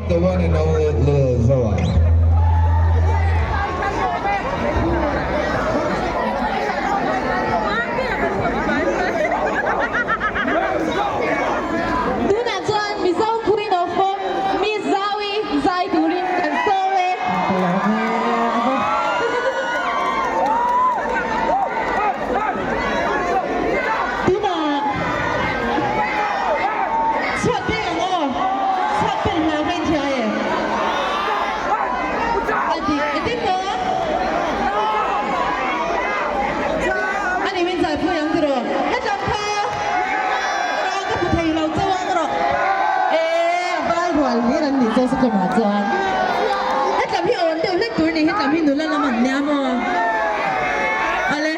the one and only Lil Zoa. Tunah chuan Mizo Queen of Pop Miss Zaui zai turin kan sawm e. Tunah chhuat peng ang aw, chhuat peng hlau ka inthiai e. A dik e dik maw? A ni min zaipui ang tiraw? Hetlam kha rang ka hmu thei lo chauh ang rawh. E val rual hlir an nih chuan satlawmah chuan hetlam hi awn deuh hlek tur ni, hetlam hi nula lam an nia maw? Ale.